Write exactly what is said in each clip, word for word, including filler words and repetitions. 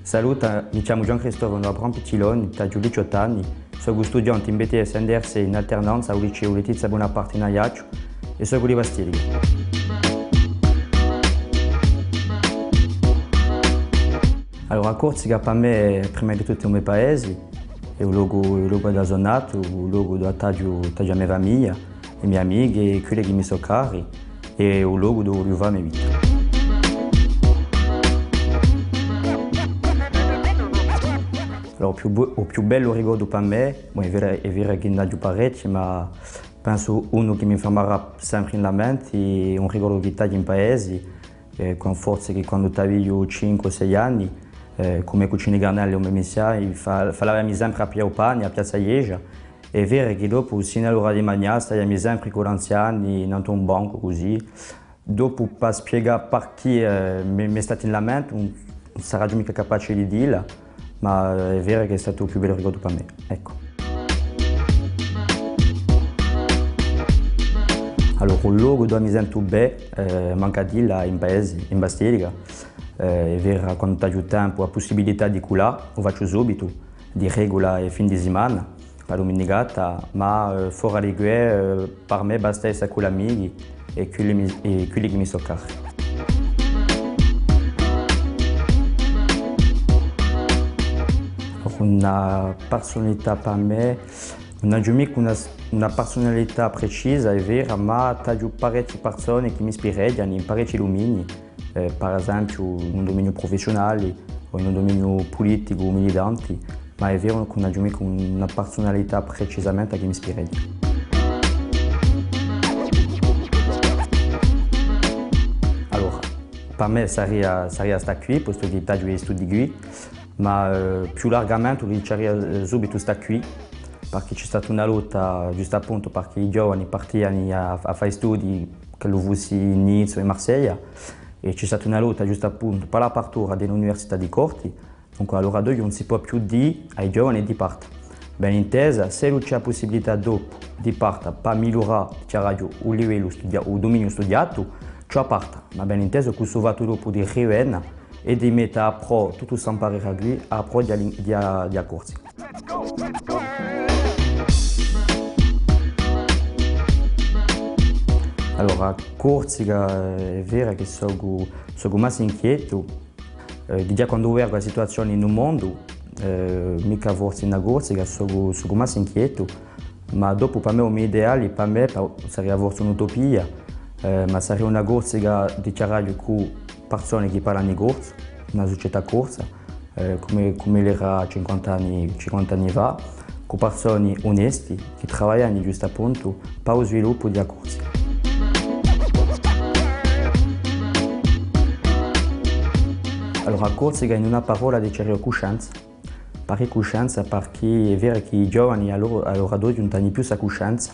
Salute, mi chjamu Ghjuvan Cristofanu Abraham Pittiloni, aghju diciottu anni, socu studiante in B T S N D R C in alternanza à u liceu Letizia Bonaparte in Aiacciu è socu di Bastelica. Allora, a Corsica per mè, prima di tuttu, hè u me paesi, hè u locu, u locu duva sò natu, u locu duva t'aghju, t'aghju a me famiglia, i me amichi è quelli chì mi sò cari, è u locu duva vogliu fà a me vita. Allora, u più bu-, u più bellu ricordu per mè, bò, hè vera, hè vera chì n'aghju parechji, ma pensu unu chì mi firmarà sempre in la mente, hè un ricordu chì t'aghju in paesi, eh, quan-, forse chì quandu t'aviu cinque o sei anni, eh, cù me cucini carnali o me missiavi, fa-, falaviami sempre à piglià u pani à Piazza Ghjesgia, è hè vera chì dopu, sinu à l'ora di magnà, staviami sempre cù l'anziani, nantu à un bancu, cusì. Dopu, pà spiegà parchì, eh, mi, m'hè statu in la mente, ùn, ùn saraghju micca capaci di dilla, ma, eh, hè vera chì hè statu u più bellu ricordu per mè, eccu. Allora, u locu duva mi sentu bè, eh, mancu à dilla, in paesi, in Bastelica. Eh, hè vera, quandu t'aghju tempu, a pussibilità di cullà, u facciu subitu, di regula i fini di simana, pà a duminicata, ma, eh, fora di què, eh, per mè basta essa cù l'amichi è quelli mi-, è quelli chì mi sò cari. Una persunalità per mè, ùn aghju micca una, una persunalità precisa, hè vera, ma t'aghju parechji personi chì mi ispireghjani in parechji duminii, eh, per esempiu, in un duminiu prufessiunali o in un duminiu puliticu, militanti, ma hè vera chì ùn aghju micca una persunalità precisamente chì mi ispireghja. Allora, per mè saria, saria stà quì, postu chì t'aghju i studii quì, ma, eh, più largamente diciaria, eh, subitu stà quì, perchè ci hè stata una lotta, ghjustu appuntu, perchè i ghjovani partiani à, à fà i studii, ch'ellu fussi in Nizza o in Marseglia, è ci hè stata una lotta, ghjustu appuntu, per l'apertura di l'Università di Corti. Dunque, à l'ora d'oghji ùn si pò più dì à i ghjovani di parta. Ben intesa, s'ellu ci hè a pussibilità dopu di parta pà migliurà, diciaraghju, u livellu studia-, u duminiu studiatu, ci hè à parta. Ma ben intesa, cù stu fattu dopu di rivena è di metta à prò tuttu st'amparera quì, à prò di a lin-, di a, di a Corsica. Allora, Corsica, eh, hè vera chì socu, socu massu inchietu, eh, digià quandu vecu a situazioni in u mondu, eh, micca forsi in a Corsica, socu, socu massu inchietu, ma dopu per mè u me ideali, per mè, pa-, saria forsi un'utopia, eh, ma saria una Corsica, diciaraghju, cù personi chì parlani corsu, una sucetà corsa, eh, cum'è, cum'ellu era cinquanta anni, cinquanta anni fà, cù personi onesti chì travagliani ghjustu appuntu pà u sviluppu di a Corsica. Allora, Corsica in una parolla diciaria cuscenza, parchì cuscenza, parchì hè vera chì i ghjovani à l'o-, à l'ora d'oghji ùn t'ani più sta cuscenza,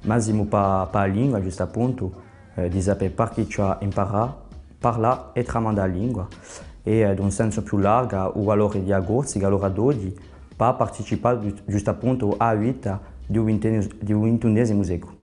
massimu pà, pà a lingua, ghjustu appuntu, eh, di sapè parchì ci hè à imparà, parlà è tramandà a lingua, è, eh, d'un sensu più largu, u valori di a Corsica, à l'ora d'oghji, pà participà ghju-, ghjustu appuntu à a vita di u vintun-, di u vintunesimu seculu.